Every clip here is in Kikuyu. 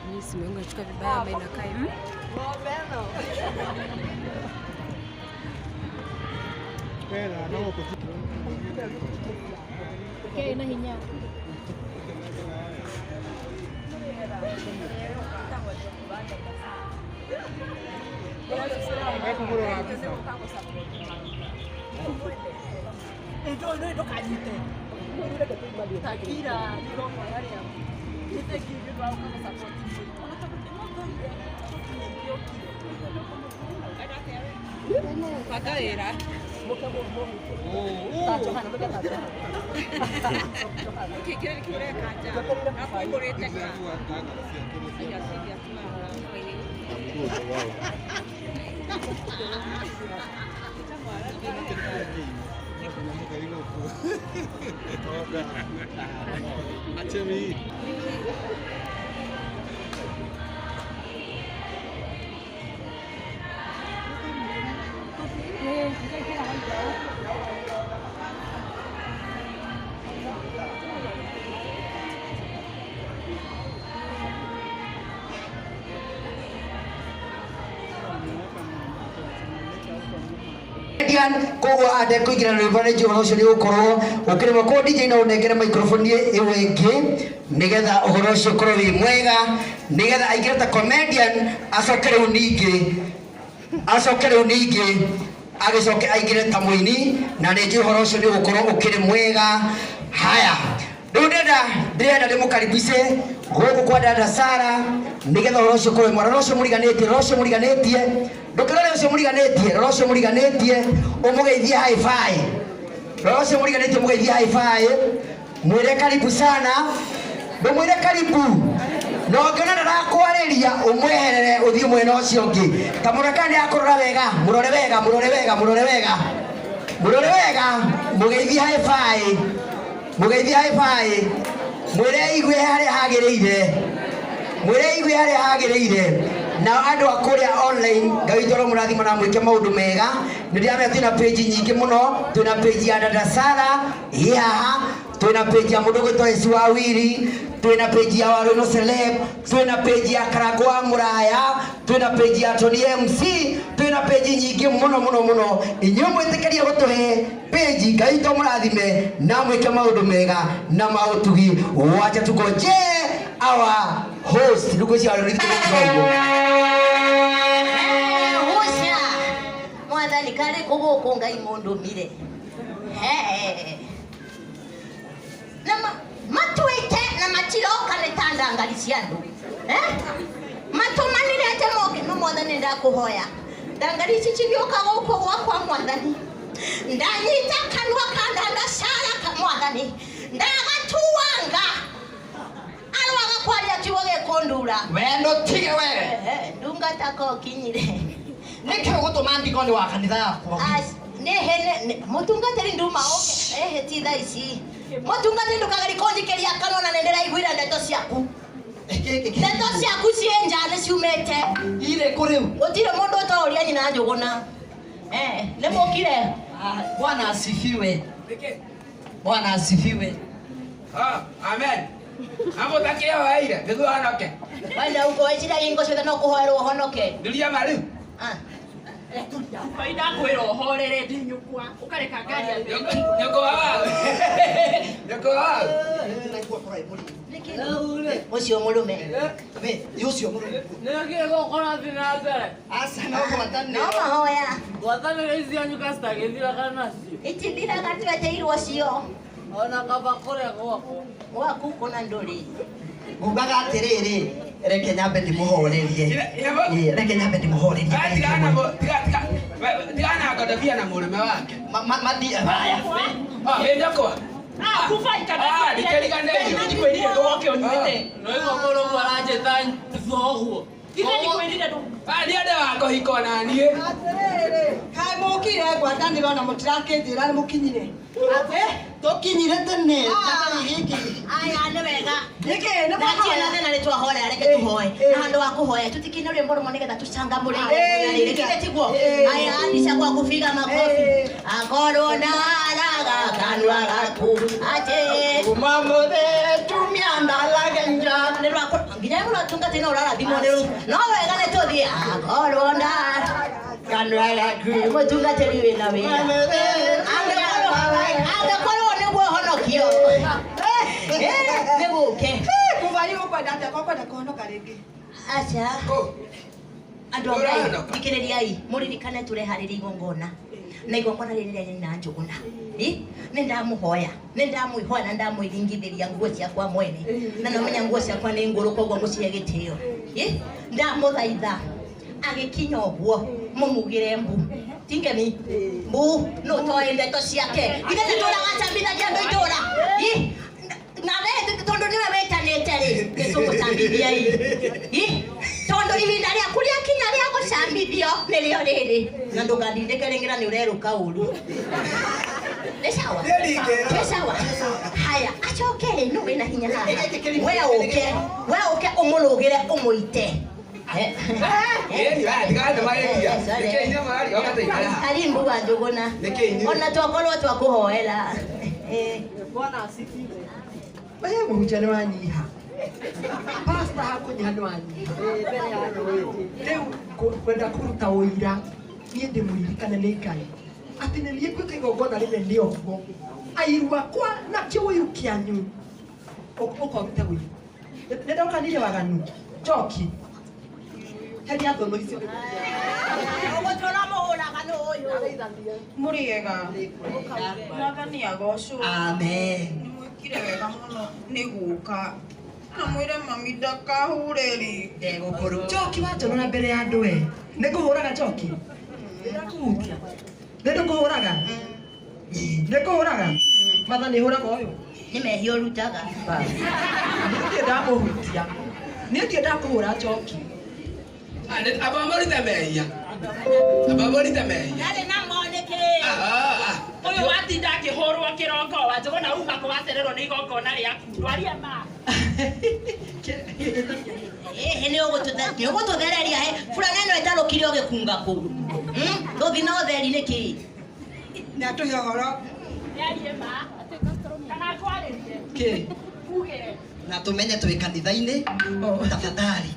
Mimi simu yangu inachukua vibaya ama inakaa hivi. Okay, na hinya. Koguo ande kuingira rwimbo nĩ njũĩ ũhoro ũcio nĩ ũgũkorwo ũkĩrĩmwo. Koguo DJ no ũnengere microphone ĩyo ĩngĩ nĩgetha ũhoro ũcio ũkorwo wĩ mwega, nĩgetha aingĩre ta comedian, acoke rĩu ningĩ agĩcoke aingĩre ta mũini, na nĩ njũĩ ũhoro ũcio nĩ ũgũkorwo ũkĩrĩ mwega. Haya, rĩu ndĩrenda ndĩmũkaribice gũkũ kwa dada Sara nĩgetha ũhoro ũcio ũkorwo wĩ mwega. Rora ũcio mũriganĩtie, rora ũcio mũriganĩtie, ndũkĩrore ũcio mũriganĩtie, rora ũcio mũriganĩtie ũmũgeithie high five. Rora ũcio mũriganĩtie ũmũgeithie high five, mwĩre karibu sana, ndũmwĩre karibu na ũngĩona ndarakwarĩria ũmweherere ũthiĩ mwena ũcio ũngĩ. Ta mũrore kana nĩakũrora wega, mũrore wega, mũrore wega, mũrore wega, mũrore wega, mũgeithie high five, mũgeithie high five, mwĩre aigue harĩa hagĩrĩire, mwĩre aigue harĩa hagĩrĩire. Nao andũ a kũrĩa online, Ngai witũ aromũrathima na mwĩke maũndũ mega. Nĩ ndĩramenya twĩna page nyingĩ mũno, twĩna page ya dada Sara ĩ haha, twĩna page ya mũndũ ũgwĩtwo Esi wa Wiri, twĩna page ya Waruno Celeb, twĩna page ya Karangũ wa Mũraya, twĩna page ya Tony MC, twĩna page nyingĩ mũno mũno mũno. Inyuĩ mwĩtĩkĩrie gũtũhe page, Ngai witũ amũrathime na mwĩke maũndũ mega na maũtugi. Wacha tugoje our host rĩu ngwĩciria Waruno nĩ Husha mwathani kari kũgũkũ Ngai mũndũmire na matuĩte na matiroka nĩ ta ndangari cia andũ, matũmanire atĩ moke no mwathani ndakũhoya ndangari ici cigĩũka gũkũ gwakwa mwathani ndanyita kanua ka dada Sara ka mwathani ndagatuanga arwaga kwaria kiugo gĩkũndura. We ndũtige we. Ndungata ko kinyire nĩkĩ ũgũtũma ndigoni wa kanitha yakwa? Nĩ mũtungatĩri nduma oke ehe ti thaa ici mũtungatĩri ndũkagerie kũnjikĩria kanua na nĩndĩraiguire ndeto ciaku, ndeto ciaku ciĩ nja nĩ ciumĩte. Irĩ kũ rĩu? Gũtirĩ mũndũ ũtoria nyina Njũgũna. Nĩ mũkire. Bwana asifiwe. Bwana asifiwe. Amen. Amũthakĩre waire nĩguo honoke. Wenda ũkũwecira hingo ciothe no kũhoerwo ũhonoke. Nduria ma rĩu. Ngai ndakwĩra ũhorere ndinyũkwa ũkareka ngari ya Nyũkwa wau. Nyũkwa wau. Nĩkĩ Ucio murume. We, ucio murume. Nĩkĩĩ gũkũrathiĩ na mbere? Aca no ngwatanĩro. No mahoya. Ngwatanĩro ici cianyu citagĩthiraga nacio. Itithiraga tweteirwo cio. Ona kaba kũrĩa gwakwa. Gwaku kũna ndũrĩ. Ngugaga atĩrĩrĩ, reke nyambe ndĩmũhorerie. Reke nyambe ndĩmũhorerie. Tigana ngondobia na mũrũme wake. Mathiĩ haya. Ah, ĩ nyakwa. Ah, kufa Ah, ndikĩriganĩirio. Ndikwĩrire ndũgoke ũnyuĩte. Noigua mũrũguo aranjĩta thoguo. Githĩ ndikwĩrire ndũ. Ah, ndiende wa kũhikwo na niĩ. Atĩrĩrĩ, kaĩ mũkire ngwatanĩro na mũtirakĩnjĩra nĩ mũkinyire. Tũkinyire tene. Aya nĩ wega. Nĩkĩ nĩ Ndatia na thĩna nĩ twahoya reke tũhoe. Na handũ wa kũhoya tũtikine rwĩmbo rũmwe nĩgetha tũcangamũre igongona rĩrĩ. Githĩ tiguo? Aya Anisha kwa kupiga makofi. Akorwo ndaraga kanua gaku atĩ Kuma mũthĩ tumia ndalage nja. nĩ rwakũ nginya mũratungatĩri no ũrarathimwo nĩ rũu. No wega nĩ tũthiĩ akorwo ndaraga Kanua gaku. mũtungatĩri wĩna wĩra. Angĩkorwo nĩguo ũhonokio. Nĩgũke. Kuvari ũkwenda atĩa korwo ũkwenda kũhonoka rĩngĩ? Aca. Andũ a Ngai, thikĩrĩriai, mũririkane tũreharĩria igongona. Na igongona rĩrĩ rĩa nyina Njũgũna. Nĩ ndamũhoya, nĩ ndamwĩhoya na ndamwĩringithĩria nguo ciakwa mwene. Na nomenya nguo ciakwa nĩ ngũrũ koguo mũcihe gĩtĩo. Ndamũthaitha agĩkinya ũguo mũmugĩre mbu. Ti ngemi. Mbu nũ toĩ ndeto ciake. Githĩ nĩ tũragacambithagia andũ itũra. Na we tondũ nĩwe wĩtanĩte rĩ, nĩ tũgũcambithia i. Tondũ ihinda rĩaku rĩakinya rĩa gũcambithio nĩrĩo rĩrĩ. Na ndũgandindĩke rĩngĩ na nĩ ũrerũka ũru. Nĩ sawa? Nĩ sawa? Haya, acoke rĩ, nũ wĩna hinya haha? We ũke ũmũrũgĩre ũmũite. Karibu wa Njũgũna. Ona twakorwo twakũhoera. Bwana asifiwe. We mũhunjia nĩ wanyiha. Pastor hakũnyiha nĩ wanyiha. Rĩu kwenda kũruta ũira niĩ ndĩmũririkane nĩ Ngai atĩ nĩ niĩ ngwĩka igongona rĩnene ũguo airu akwa na kĩũiru kĩanyu ũkorute ũiru. Nĩ ndokanire waganu njoki heria thũnũ icio. Ũgũtũra mũhũraga nũ ũyũ. Mũrĩega. Mwathani agocwo. Amen. Nĩmwĩkire wega mũno nĩ gũka. Na mwĩre mami ndakahure rĩngĩ. Ndegũkũrũ. Njoki wanjonora mbere ya andũ we. Nĩ ngũhũraga njoki. Nĩndakũhutia. Nĩ ndũkũhũraga. Nĩ ngũhũraga. Mwathani hũraga ũyũ. Nĩ mehia ũrutaga. Niĩ ndirĩ ndamũhutia. Niĩ ndirĩ ndakũhũra njoki. Aba mũrute mehia. Aba mũrute mehia. Ndarĩ namo nĩkĩ? Ũyũ watinda akĩhũrwo kĩroko wa Njũgũna uma kũ wacererwo nĩ igongona rĩaku. Ndwaria ma. Ĩhĩ nĩ ũgũtũthereria he. Burana ĩno ĩtarũkire ũgĩkunga kũu. Tũthi na ũtheri nĩkĩ? Nĩ atũhe ũhoro. Nĩarie ma. Kana ngwarĩrie. Kĩ? Ugĩre. Na tũmenye twĩ kanitha-inĩ. Tafadhali.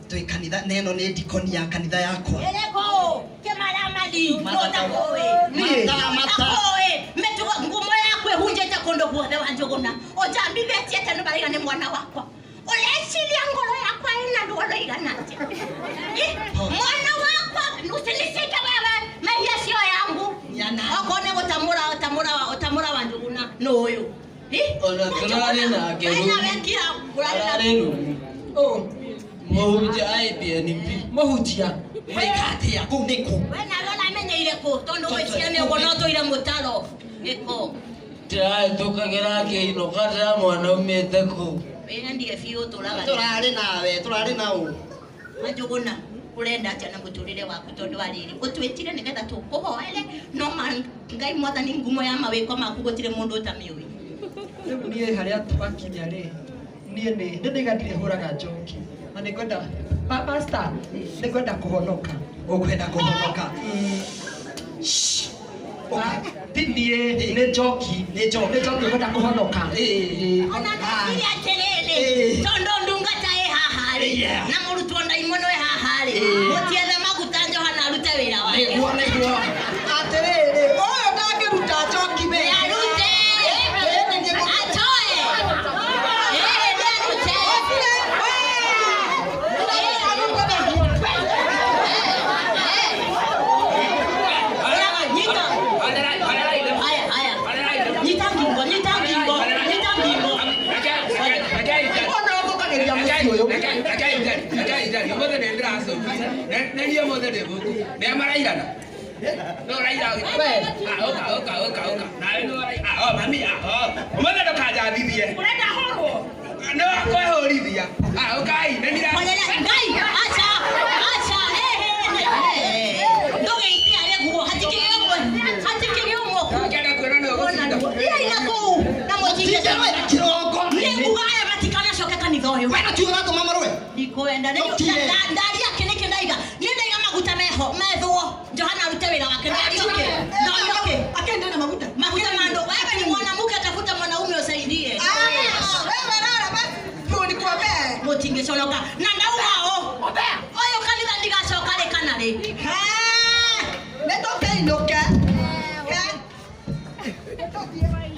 Twĩ kanitha na ĩno nĩ ndikoni ya kanitha yakwa. Ĩrĩkũ? Kĩmaramari. Nũtakũĩ. Niĩ. Nũtakũĩ. Mĩtugo ngumo yaku ĩhunjĩte kũndũ guothe wa Njũgũna. Ũnjambithĩtie atĩ nĩ maraiga nĩ mwana wakwa. Ũreciria ngoro yakwa ĩna ruo rũigana atĩa? Mwana wakwa usinicike wewe mehia sio yangu. Okorwo nĩ gũtamũra ũtamũra wa Njũgũna nĩ ũyũ. Ona tũrarĩ nake Wena wekira ũrarĩ na Ararĩ rungu. Mũhunjia IPNP. Mũhunjia. Weka atĩa kũu nĩ kũ? We nawe ũramenyeire kũ? Tondũ gwĩciria nĩ ũguo no tũire mũtaro. Gĩko. Ndĩrahĩtũkagĩra akĩinũka ndĩramwona aumĩte kũu. Wĩra biũ ũtũraga. Tũrarĩ nawe, tũrarĩ na ũ. Njũgũna ũrenda atĩa na mũtũrĩre waku tondũ wa rĩrĩ ũtwĩtire nĩgetha tũkũhoere no ma Ngai mwathani ngumo ya mawĩko maku gũtirĩ mũndũ ũtamĩũĩ. Rĩu niĩ harĩa twakinya rĩ, niĩ nĩ ndĩnaiga ndirĩ hũraga njoki. Na nĩ ngwenda pastor nĩ ngwenda kũhonoka. Ũkwenda kũhonoka. Ti niĩ nĩ njoki. Nĩ njoki. Nĩ njoki ngwenda kũhonoka. Ona ndeciria atĩrĩrĩ tondũ ndungata ĩ haha rĩ na mũrutwo ndaimono ĩ haha rĩ mũtiethe maguta Johana arute wĩra wake. Nĩguo nĩguo. Atĩrĩrĩ, ũyũ ndangĩruta njoki we. Nĩarute. Atoe. Nĩarute. ũyũ. Rekei njari, rekei njari. Ũmũthĩ nĩ ndĩracũngire. Nĩ niĩ ũmũthĩ ndĩ gũkũ. Nĩ marairana. No ũraira. Ah, ũka, ũka, ũka, ũka. Nawe nĩ ũraira. Ah, oh, mami, ah, oh. Ũmũthĩ ndũkanjathithie. Ũrenda hũrwo? Nĩ wakwĩhũrithia. Ah, ũkai, nĩ ndira. Mwathani Ngai acha acha ndũgĩite arĩa guo hatikĩrĩ ũmwe hatikĩrĩ ũmwe Ũkĩenda kuona nĩ ũgũcinda. Ia ina kũu na mũtinge Kĩroko. Niĩ nguga aya matikanacoke kanitha ũyũ. We na tiwe ũratũma marũe. Ndikwenda Ndũkire. ndaria kĩ nĩkĩ ndaiga niĩ ndaiga maguta meho methwo Johana arute wĩra wake ndaria ũkĩ ndaria ũkĩ Akende na maguta. maguta ma andũ wewe ni mwanamke tafuta mwanaume usaidie. Ah, wewe rara basi. Nikuombee. Mũtingĩconoka na ndauga ũ ũyũ kanitha ndigacoka rĩ kana rĩ. Nĩ tũkĩinũke.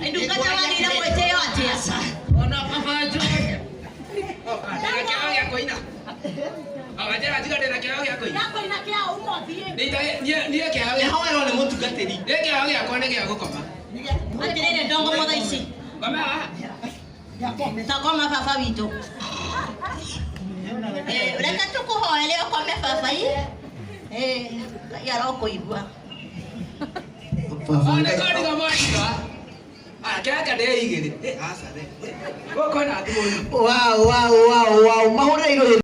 Ndungata wagĩrĩire mwĩtĩo atĩa? Ona baba Njũgũna. Ndĩna kĩheo gĩa kũina. Wanjĩra njiga ndĩna kĩheo gĩa kũina. Gĩa kũina kĩa ũmũthiĩ. Niĩ kĩheo gĩa Nĩhoerwo nĩ mũtungatĩri. Niĩ kĩheo gĩakwa nĩ gĩa gũkoma. Atĩrĩrĩ ndongo motha ici. Ngome haha. Takoma baba witũ. Reke tũkũhoere ũkome baba ĩ. Ngai arokũigua. Ona kodi kama ndiga. Ah, kĩraka ndĩ igĩrĩ. Aca we. Gũkũ na thimũ. Wow, wow, wow, wow. Mahũrĩre irũĩ.